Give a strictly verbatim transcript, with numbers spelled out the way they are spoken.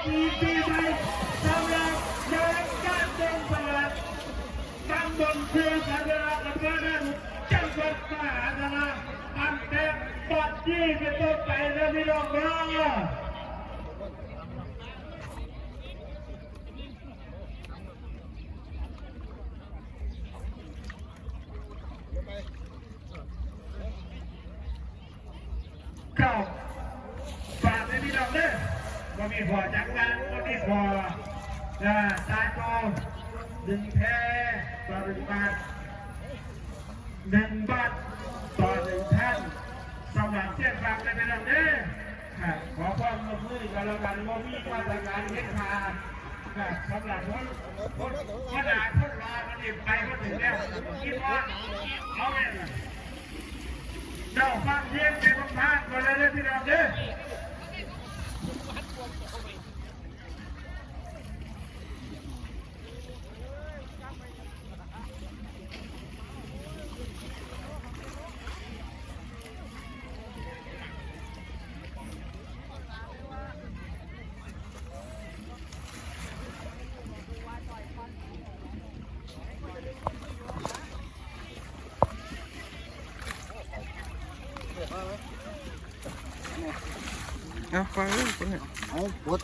ปีใหม่สำหรับงานการเดินสลากตำบลครูสาธารณะอำเภอหน้าหลวงจังหวัดมหาสารคามอันแตกบัดนี้เป็นต้นไปนะพี่น้องเนาะ เข้าฝากให้พี่น้องเด้อบ่มีพอจักวันบ่มีพออ่าตาโตหนึ่งแพต่อหนึ่งบาทหนึ่งบาทต่อหนึ่งท่านสำหรับเที่ยงฟังได้พี่น้องเด้อครับขอความร่วมมือกันแล้วกันบ่มีมาตรการเด็ดขาดครับสำหรับคนคนคนหนาคนรอมันนี่ไปมาถึงแล้วคิดว่าเอาไงล่ะ เจ้าฟังเพียงแต่บางท่านก็เลยได้พี่น้องเด้อเอาฟังเรื่องคนเนี่ยเอาปวด